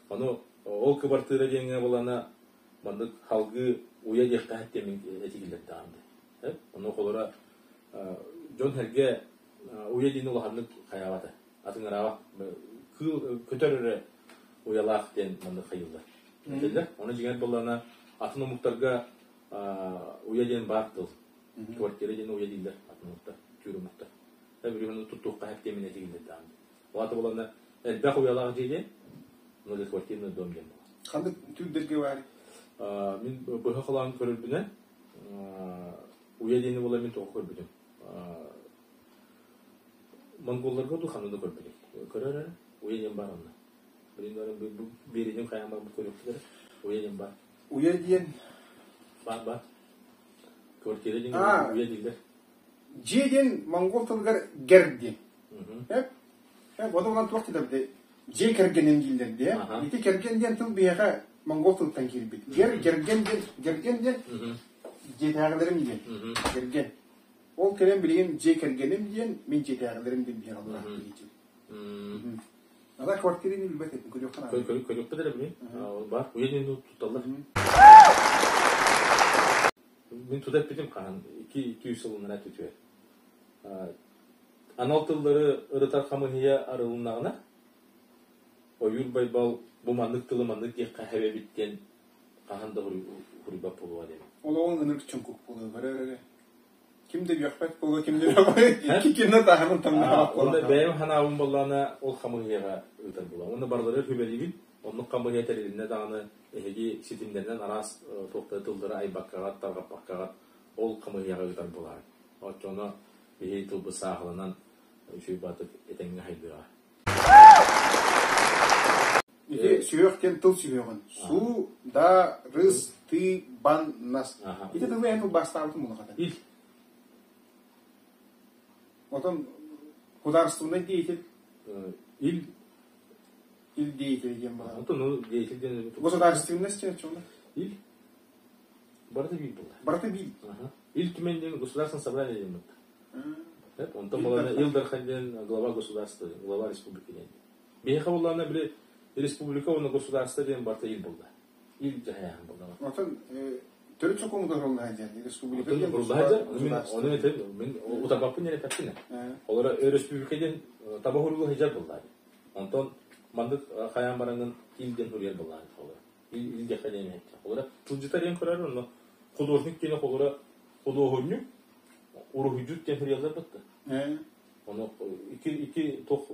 Ону ол кыбартыыра диэҥҥэ булана маннык салгыы уйа диэххэ диэн мин этигиллэрдэҕим дии. Ону холоро дьон-сэргэ уйа диэни улаханнык хайаабата. Атыҥыраабат. Кыыл көтөр эрэ уйалаах диэн маннык хайыыллар. Этэллэр. Ону дьиҥэр буоллаҕына атын омуктарга уйа диэн баар тыл. Квартира диэн уйа дииллэр атын омуктар, түүр омуктар. Билигин туттуохха сөп диэн мин этигиллэрдэҕим дии. Ол буоланна элбэх уйалаах дьиэ диэн многоквартирный дом диэн буолар. Ханнык түүрдэргэ баар? Мин быһа холоон көрөрбүнэн уйа диэни буола мин тоҕо көрбүтүм. Монголларга дуу ханна да көрбүтүм. Көрөр эрэ уйа диэн баар онно. Билин баран биэриним хайаан барбыт көрүөхпүт эрэ. Уйа диэн баар. Уйа диэн баар баар. Квартира диэн уйа дииллэр. Дьиэ диэн монгол тылыгар гэр диэн. Эп, ону туох дииллэр дьиэ кэргэнин дииллэр диэ. Ити кэргэн диэн тыл биһиэхэ монгол тылыттан киирбит. Гэр, гэргэн диэн, гэргэн диэн дьиэтээҕилэрим диэн. Гэргэн. Ол кэлэн билигин дьиэ кэргэним диэн, мин дьиэтээҕилэрим диэн биһиэхэ аллаах диэчи. Ана квартираны билбэт этим, көрүөххэ наада. Көрүөхпүт эрэ билин. Бар, уйа диэн тутталлар. Мин тута эппитим хаһан 2-3 сылынара түтүөр. Анал тыллары ырытар хамыыһыйа арылыннаҕына, Ойуур Байбал бу маннык тылы маннык диэххэ эбэбит диэн хаһан да хуруйбат буолуо диэн. Олоҕун ынырык чуҥкук буолуо көрөр Ким да үөхпэт буолуо, ким да үөхпэт, ким да таһымын тамнаабат буолуо. Онно бэйэм ханаабын буоллаҕына ол хамыыһыйаҕа ыытар буолуо. Уонна барыларыгар сүбэлиибин. Оннук хамыыһыйа тэрилиннэ даҕаны эһиги ситимнэринэн араас туохтары тыллары айбаккаҕыт, тарҕаппаккаҕыт. Ол хамыыһыйаҕа ыытар буолаар. Оччоҕуна биһиги тылбыт сааһыланан үчүгэй баатык этэҥҥэ хайдыаҕа. Ити сүһүөх диэн тыл сүһүөҕүн. Су, да, рыс, ты, бан, нас. Ити тылы эн тылбаастаабытын булахата. Ил. Отон художественный деятель. Ил. Ил деятель диэн буолар. Отон ну деятель диэн. Государственность диэн чуолла. Ил. Барыта биир буолар. Барыта биир. Ил Түмэн диэн государственное собрание диэн бытта. Онтон буолана Ил Дархан диэн глава государства, глава республики диэн. Биһиэхэ буоллаҕына били республика уонна государство диэн барыта ил буолла. Ил дьаһайаһын буолла. Оттон төрүт сокуон утарыллаһа диэн республика диэн Ону этэн мин утарбаппын диэн эппэппин. Олора өрөспүүбүлүкэ диэн таба хуругу сылдьар буолла. Онтон маннык хайаан бараҥын ил диэн суруйар буоллаҕын холобура. Ил диэххэ диэн эһэччи. Холобура тылдьыта диэн көрөр онно художник диэни холобура худуоһунньук уруһуйдьут диэн суруйаллар батта. Ону ики ики туох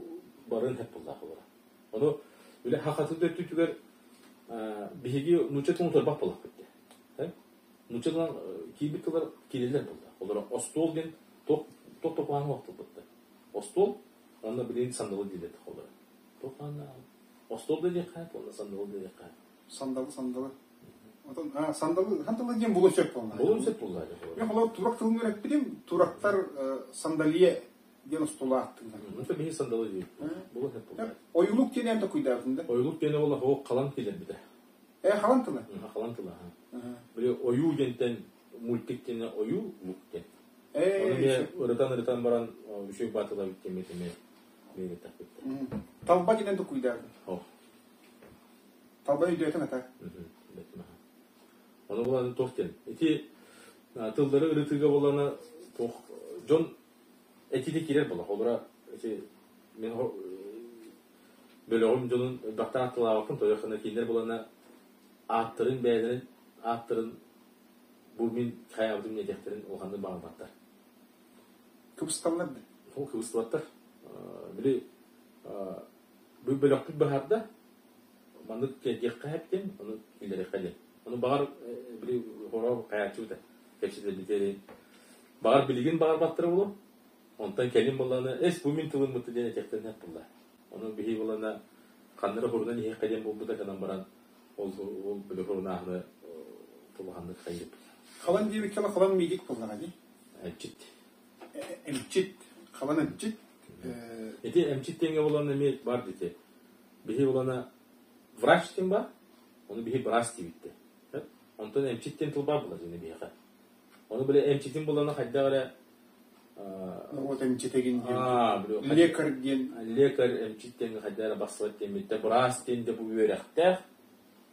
барын хэп буллаах олора. Ону үлэ хахатын өттүтүгэр биһиги нуучча тылын утарбах буоллахпыт дии. Нуучча тылын киирбит тыллар киирэллэр буолла. Олора остуол диэн туох туох топааны уохтулбутта. Остуол онно билигин сандалы дииллэр холоро. Туох остуол да диэххэ, уонна сандалы да диэххэ. Сандалы, сандалы. Отон сандалы, сандалы диэн булун сөп буолла. Булун сөп буолла. Мен холор турак тылын үөрэппитим, турактар сандалия диэн остуолу ааттыыллар. Ну, биһи сандалы диир. Булун сөп буолла. Ойулук диэн эн токуйдаабытын да? Ойулук диэн ол хоох халан килэрбитэ. Э, халан тыла? Халан тыла. Били ойуу диэнтэн мультик диэн ойуу лук диэн. Оны мен ырытан-ырытан баран үчүгэй баатыла бүттеме теме Талба диэн токуйдаабытын. Талба өйдөөтүҥ ата. Ону булан туох диэн. Ити тыллары ырытыыга булана туох дьон этиитэ киирэр буолла. Холобура ити мин бөлөҕүм дьонун элбэхтэ аатталаабаппын тойоххуна кинилэр булана ааттарын бэйэлэрин ааттарын бу мин хайаабытым диэтиэхтэрин улаханнык баҕарбаттар. Кыбысталлар да? Ол кыбыстыбаттар. Били бу бөлөхпүт быһаарда маннык диэххэ эптин, ону киллэриэххэ диэн. Ону баҕар били хороо хайааччыбыта кэпсэтэрбитери баҕар билигин баҕарбаттара буолуо. Онтон кэлин буоллаҕына эс бу мин тылым бытта диэн этиэхтэрин эп булла. Ону биһи буоллаҕына ханнара хурунан иһиэххэ диэн буолбута гынан баран ол ол били хурунааһыны тулаханнык хайыппыт. Халан диэбиккэ халан миигик буоллаҕа дии. Эмчит. Эмчит. Халан эмчит. Ити эмчит диэҥҥэ буолан эмиэ бар дите. Биһи булана врач диэн бар, ону биһи быраас диэбиттэр. Онтон эмчит диэн тыл баар буолар дьиҥэ биһиэхэ. Ону били эмчитин булана хайдах эрэ Вот эмчитэгин диэн. Лекарь диэн. Лекарь эмчит диэн хайдах эрэ бассыбат диэммиттэ. Быраас диэн де бу үөрэхтээх,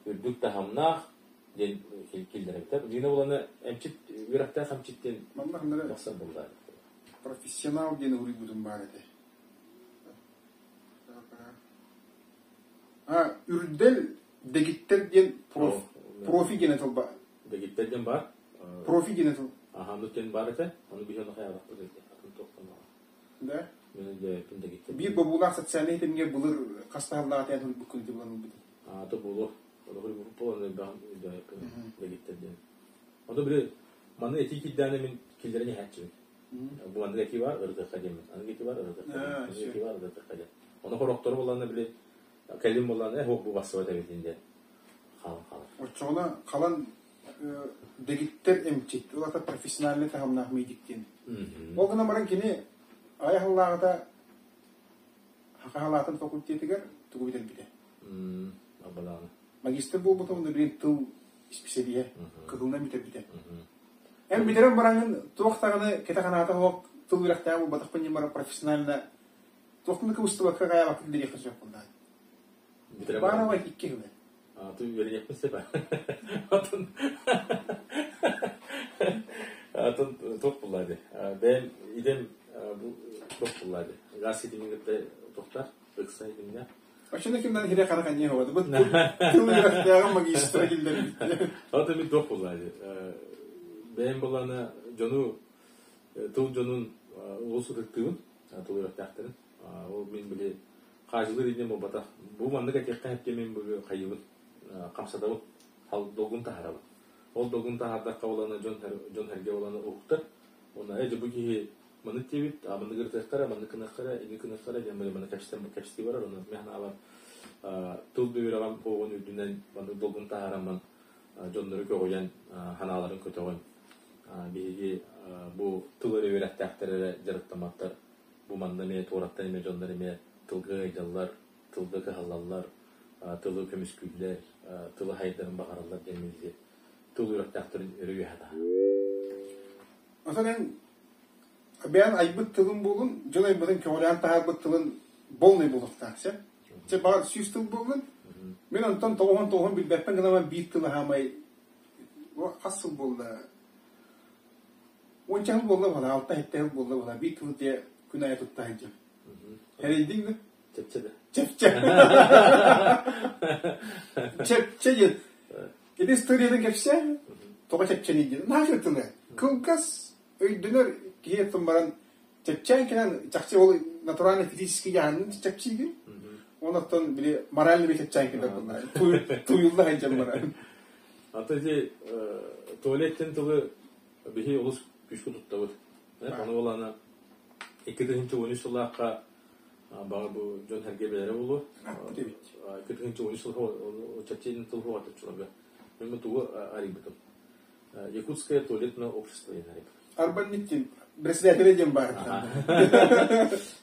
үрдүк таһымнаах диэн киллэрэбиттэр. Дьиҥэ булана эмчит үөрэхтээх эмчит диэн тахсар буолла. Профессионал диэн уруйбутум баар этэ. А, үрдэл дэгиттэр диэн проф, профи диэн тылба. Дэгиттэр диэн баар. Профи диэн тыл. Аха, ну диэн баар этэ. Ону биһи ону хайаабаппыт этэ. Атын туохтан баар. Да? Мен дьэ дэгиттэр. Биир бобуулаах социальнай тэмҥэ былыр хастаһаллаах этэ ылбыккын ити булан ылбыт. А, то буолуо. Ону буолан дэгиттэр диэн. Ону били маны этии кирдээнэ мин киллэрэн иһээччибин. Бу маннык этии баар, ырытыахха диэммит. Аныгы этии баар, ырытыахха диэн. Аныгы этии баар, ырытыахха диэн. Ону хорохтору буллаҕына били кэлин буллаҕына э бу бассыбат эбитин диэн хаалан хаалар. Оччоҕуна халан дэгиттэр эмчит, ол аата профессиональный таһымнаах медик диэн. Ол гынан баран кини айахыллааҕыта Хахалаатын факультетыгар тугу бүтэрбитэ? Магистр буолбута уонна билин тыл исписэлииһэ кыһылынан бүтэрбитэ. Эн бүтэрэн бараҥҥын туох даҕаны кэтэх анаата суох тыл үөрэхтээх буолбатахпын диэн баран профессионально туохтан да кыбыстыбакка хаайабакка дириэххэ сөп буоллаҕа. Баарабай икки сыл. Ты үөрэниэхпин сөп Атын атын туох буллаа дии. Бэйэм идэм бу туох буллаа дии. Газ ситимин кытта туохтар ыкса ситимнээх. Оччону кимнэн хире хара ханье ходы. Бу тыл үөрэхтээҕин магистра киллэрбит. Ата мин туох буллаа дии. Бэйэм буллаана дьону тыл дьонун олус ытыктыыбын тыл үөрэхтээхтэрин. Ол мин били хаажылыыр инним буолбатах. Бу маннык этиэххэ сөп мин бу хайыбын хамсатабын, долгун таһарабын. Ол долгун таһаардахха буолана дьон дьон сэргэ буолана уһуктар. Уонна ээ дьэ бу киһи маннык диэбит, а маннык ырытыахтара, маннык гыныахтара, инник гыныахтара диэн били маны кэпсэтэн кэпсэтии барар. Онон мин санаабар тыл үөрэҕин буоҕун үрдүнэн маннык долгун таһаараммын дьоннору көҕүйэн санааларын көтөҕөн биһиги бу тыл эрэ үөрэхтээхтэр эрэ дьарыктамматтар. Бу манна эмиэ туораттан эмиэ дьоннор эмиэ тылга ыалдьаллар, тылга кыһаллаллар, тылы көмүскүүллэр, тылы хайдарын баҕараллар диэн мин тыл үөрэхтээхтэрин өрө үөһэ таһаар. Оттон эн бэйэн айбыт тылын буолун, дьон айбытын көҕүлээн таһаарбыт тылын полный буолуохтаах, сөп? Чэ, баҕар 100 тыл буоллун, мин онтон тоҕуһун тоҕуһун билбэппин гынан биир тылы хаамай хас сыл буолла? Уонча сыл буолла буолла, алта-сэттэ сыл буолла буолла, биир тылы тиэ күн аайы тутта сылдьар. Эрэйдиҥ да? Чэпчэ да. Чэпчэ. Чэпчэ диэн. Ити историятын кэпсээ, тоҕо чэпчэний диэн. Наһаа тылы. Кылгас өйдөнөр киһи эттэн баран чэпчээн кэлэн чахчы ол натурально физически дьаһанын чэпчиигин. Онон били морально би чэпчээн кэлэр буолла. Туйулла сылдьан баран. Ата ити туалеттен тылы биһи олус күүскэ туттабыт. Ону буолана 2013 сыллаахха баҕар бу дьон сэргэ билэрэ буолуо. 2013 сыл чэпчээн тыл хуҕатыччыларга. Мен тугу арыйбытым. Якутское туалетное общество диэн арыйбытым. Арбанник диэн председателэ диэн баар.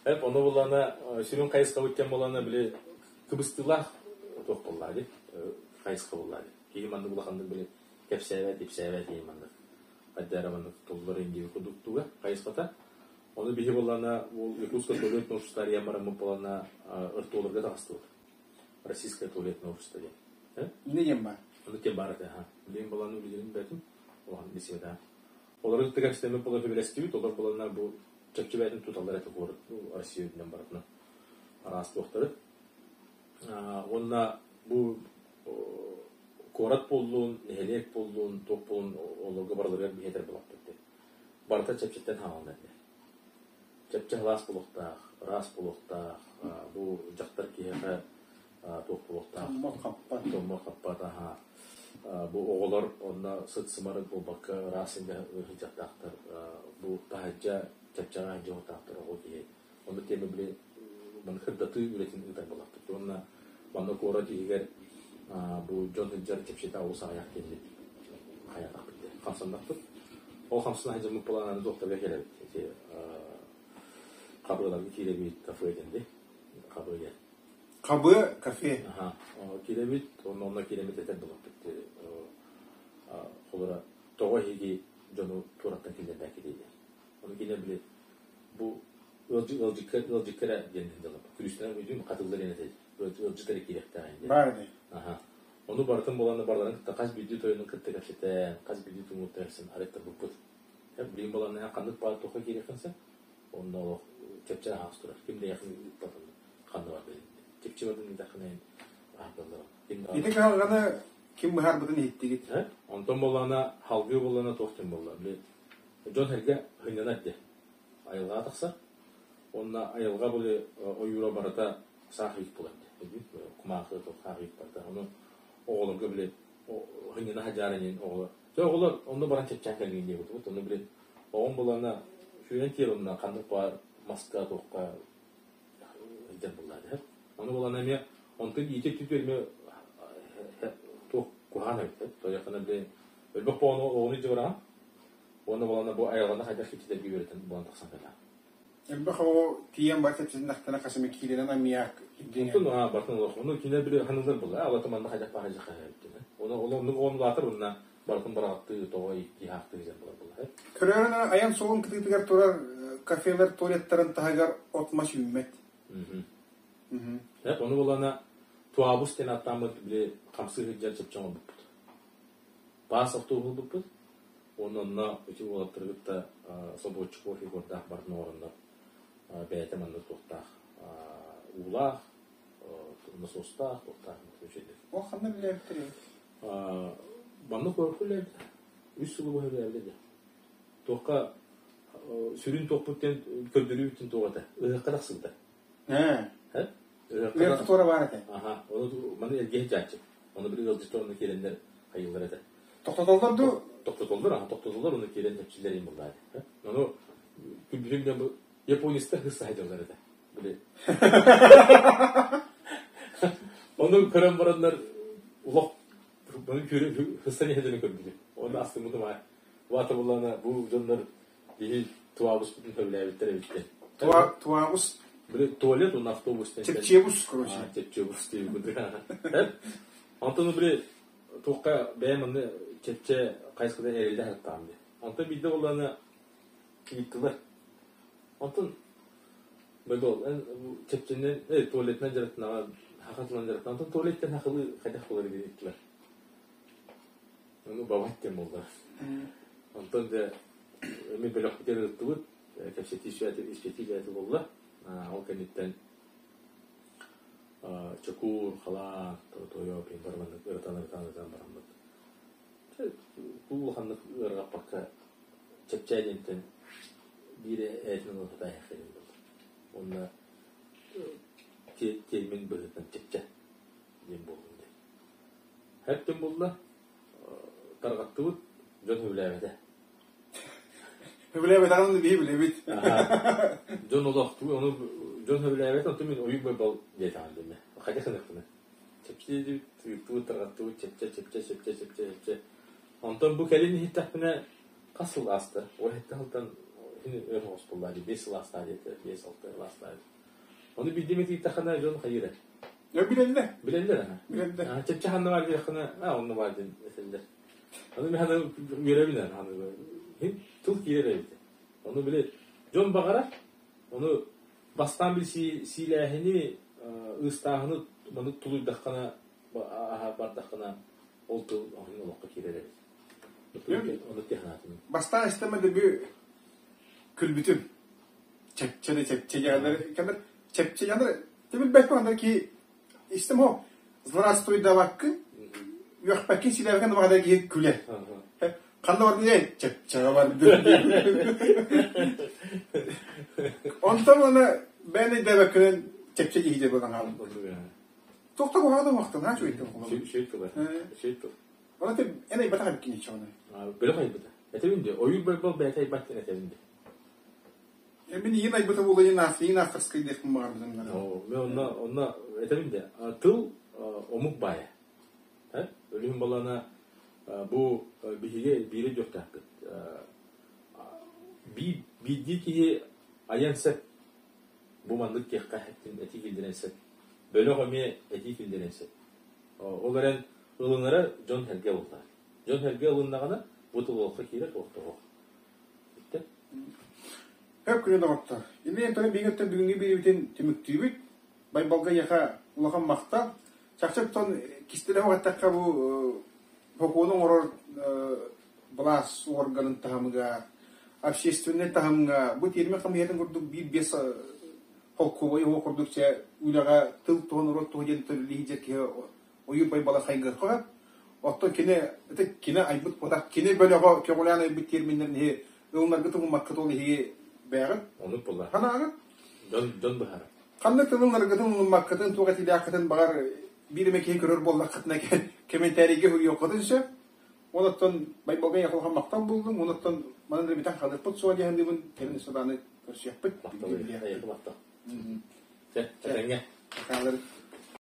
Эп ону булана сүрүн хайысхабыт диэн булана били кыбыстыылаах туох буоллаа дии хайысха буоллаа дии. Киһи маннык улаханнык били кэпсээбэт, ипсээбэт диэн маннык хайда эрэ маннык туллар индиги курдуктуга хайысхата. Ону биһи буоллана ол Якутское туалетное общество арыйан бараммыт буолана ыртуоларга таҕыстыбыт. Российское туалетное общество диэн. Не диэн баар? Ону тем баар этэ, аха. Билигин буолан үлэлэрин бэтим. Улахан беседа. Олору кытта кэпсэтэммит буола сөбүлэстибит, олор буоланнар бу чопчу бэйэтин туталлар этэ куорат Россия үрдүнэн барытынан араас туохтары. Уонна бу куорат буоллун, нэһилиэк буоллун, туох буоллун олорго барыларыгар биһиэтэр булаппыт диэн. Барыта чэпчэттэн хаалан эрдэ. Чэпчэ сылаас буолуохтаах, ыраас буолуохтаах, бу дьахтар киһиэхэ туох буолуохтаах. Томмот хаппат. Томмот хаппат, аһаа. Бу оҕолор онно сыт-сымары буолбакка ыраас сиргэ сылдьыахтаахтар. Бу таһырдьа чэпчэҕэ сылдьыахтаахтар оҕо киһи. Онно тиэмэ били маны кырдатыы үлэтин ыытар буоллахпыт. Уонна манна куорат иһигэр бу дьон сылдьар чэпчэтэ олус аҕыйах диэммит хайатахпыт диэн хамсаннахпыт. Ол хамсана сылдьаммыт былаананы туохтарга кэлэбит. Ити хабыаларга киирэбит кафе диэн дии. Хабыа диэн. Хабыа кафе. Аха. Киирэбит, онно онно киирэммит этэр буоллахпыт. Холобура, тоҕо эһиги дьону туораттан киллэрбэккит диэн. Ону кинилэр били бу ыалдьы ыалдьыкка ыалдьыкка эрэ диэн дьалап. Күлүүстэрин өйдүүм хатыллар диэн этэ. Ыалдьыт эрэ киириэхтээх диэн. Баар ини. Аха. Ону барытын буолан барыларын кытта хас биирдии тойонун кытта кэпсэтэн, хас биирдии тумуурта кэпсэтэн арыттарбыппыт. Билигин буолан ханнык баар туохха киириэххин сөп. Онно олох чэпчэ аһаҕас турар. Ким да эйиэхин ыыппат онно. Ханна бар билин. Чэпчэ бардын диэтэххинэ аһардаллар. Ким да Ити кыһалҕаны ким быһаарбытын иһиттигит? Онтон буоллаҕына халгыы буоллаҕына туох диэн буолла? Били дьон сэргэ сынньанар дии. Айылҕаҕа тахсар. Уонна айылҕа били ойуура барыта саах иик буолар дии. Кумаахы саах иик барыта. Ону оҕолорго били сынньана сылдьаар иһин оҕолор. Дьэ оҕолор онно баран чэпчээн кэллиҥ диэбит. Ону били оҕом булана сүүрэн тиийэр онно ханнык баар маска туохха сылдьар буоллаа дии. Ону булана эмиэ онтон иитэ түтү эмиэ туох куһаҕан эбит. Тойоххуна били өлбөх оҕону оҕону илдьэ бараҕын. Уонна буолана бу айылҕаны хайдах кичитэргэ үөрэтэн буолан тахсан кэллэҕэ. Элбэх оҕо тиийэн бар кэпсэтиннэхтэринэ хас эмэ киилэнэн аммиак ирдиҥэ. Онтон аа бартын олох. Ону кинилэр били ханыылар буолла. Алата манна хайдах баар дьаха эбит. Ону ол оннук оҕону улаатар уонна барытын бараҕаттыы тоҕо икки хаахтыы дьэн буолар буолла. Көрөөрүн айан суолун кытыытыгар турар кафелар туалеттарын таһыгар от-мас үүммэт. Ону буолана туабус диэн аттааммыт били хамсыы сылдьар чэпчэҥ оҥорбуппут. Паас автобус ылбыппыт. Уонна онно ити уолаттары кытта Собуотчуков Егордаах барытын оҥороннор бэйэтэ маннык туохтаах уулаах, насостаах, туохтаах үчүгэйдик. Ол ханна үлэлээбиттэрий? Манна куоракка үлэлээбитэ. Үс сылы быһа үлэлээбитэ дии. Туохха сүрүн туохпут диэн көрдөрүүбүт туох этэ? Ыһыахха тахсыбыта. Ээ. Ыһыахха туора баар этэ. Аха. Ону маны эргиһэ дьааччы. Ону били ыалдьыттар онно киирэннэр хайыыллар этэ. Тохтотоллор дуу? Тохтотоллор, аха тохтотоллор, уну киирэн чэпчилэр им буллаары. Ону күлбүтүм бу японецтар хыссаһайдаллар этэ. Били. Ону көрөн бараннар улах Bunu хыссан иһэлэрин көрбүтүм. Оны астыммытым аа. Вата буллана бу дьоннор биһи туабуспутун сөбүлээбиттэр эбиттэр. Туабус? Били туалет уонна автобус. Чепчебус, короче. Чепчебус диэбит. Онтон били туохха бэйэм онно чепче хайысхада эрэллэ сырыттаҕым дии. Онтон биирдэ буоллаҕына ыйыттылар. Онтон Бөгөл, эн чэпчэнэн, туалетынан дьарыктанаҕын, саха тылынан дьарыктанаҕын, онтон туалеттан сахалыы хайдах буолар диэн ыйыттылар. Ону бабат диэн буолла. Онтон дьэ эмиэ бөлөхпүтүгэр ыыттыбыт, кэпсэтии испэтии буолла. Ол кэнниттэн Чокуур, Халаан, Тойо, бараммыт ырытан ырытан ырытан бараммыт. Улаханнык ыарырҕаппакка чэпчээ диэнтэн биир ээтин ылан сатаайахха диэн буолла. Уонна термин быһыытынан чэпчэ диэн буоллун диэн. Һэптин булла, тарҕаттыбыт, дьон сөбүлээбэтэ. Сөбүлээбэтэҕин биһи билэбит. Дьон олохтуу, ону дьон сөбүлээбэт, онтон мин ойук байбал диэтэҕин дэннэ. Хайдах гыныахпыный? Чэпчэ тыыттыбыт, тарҕаттыбыт, чэпчэ, чэпчэ, чэпчэ, чэпчэ, чэпчэ. Онтон бу кэлин иһиттэхпинэ, хас сыл ааста? Ол иһиттэ сылтан өр оҕус буолла дии, 5 сыл ааста диэтэ, 5-6 сыл ааста. Ону биирдэ эмэ тиийтэххинэ дьон хайыыр Э, билэллэр. Билэллэр аха. Билэллэр. Чэпчэ ханна баар диэххинэ, а онно баар диэн этэллэр. Аны мин хана үөрэбин аны тыл киирэр эбит. Ону били дьон баҕарар, ону бастаан били сиилээһини, ыыстааһыны маны тулуйдаххына, бардаххына, ол тыл олоххо киирэр эбит. Ону тиһанаатым. Бастаан истэмэ дөбү күлбүтүм. Чэпчэ чэпчэ дьаанар, кэмэр чэпчэ дьаанар, тибилбэккэ онда ки истем хо злорадствуйдаваккын, үөхпэккин силээбэккин баҕада киһи күлэр. Ханна бардын эй? Чэпчэҕэ бардым. Онтон аны бэйэн өйдөөбөккүнэн чэпчэ киһи дьэ буолан хаалым. Туохта куһаҕан уохтан, аа чуйдум холобур. Үчүгэй тыла. Үчүгэй тыл. Оны ты эн айбатах эбиккин иччэҕинэ. Бөлөх айбыта. Этэбин де, ойуур байбал бэйэтэ айбат диэн этэбин де. Мин иин айбыта буола иин иин авторскай диэхпин баҕарбытым. Мен онно онно этэбин де, тыл омук баайа. Өлүһүн балана бу биһиги биири дьохтаахпыт. Биирдии киһи айан сөп бу маннык диэххэ этии киллэрэн сөп. Бөлөх эмиэ этии киллэрэн сөп. Ол эрэн ылынара дьон-сэргэ буоллар. Дьон-сэргэ ылыннаҕына бу тыл олоххо киирэр туох Бүттэ. Көп күнү доҕоттор. Илья Антонович биһиги бүгүҥҥү биэриибитин түмүктүүбүт. Байбалга эйиэхэ улахан махтал. Чахчы оттон кистэлэҥ эттэххэ бу сокуону оҥорор былаас уорганын таһымыгар, общественнай таһымҥа бу тиэрмин хамыыһыйатын курдук биир-биэс холкуобай уһуох курдук чэ үлэҕэ тыл туһун норуот туһу диэн төрүллүү сылдьар киһи ойуур байбала хайгыахха сөп. Оттон кини ити кини айбыт кутах кини бөлөҕө көҕүлээн айбыт терминнэрин иһи ылынаргыт ылыммаккыт ол иһиги бэйэҕит Оннук буолла. Ханаҕыт? Дьон дьон быһаарар. Ханнык тылыннаргытын ылыммаккытын, туох этиилээххитин баҕар биир эмэ киһи көрөр буоллаххытына кэмэнтээрийгэ суруйуоххутун сөп. Онуттан Байбалга эйиэхэ махтал буллум, онуттан манан эрэ халыппыт суо диэхинибин кэлин садааны көрсүөхпүт. Махтал, эйиэхэ махтал. Чэ, этэҥҥэ. Хаалар.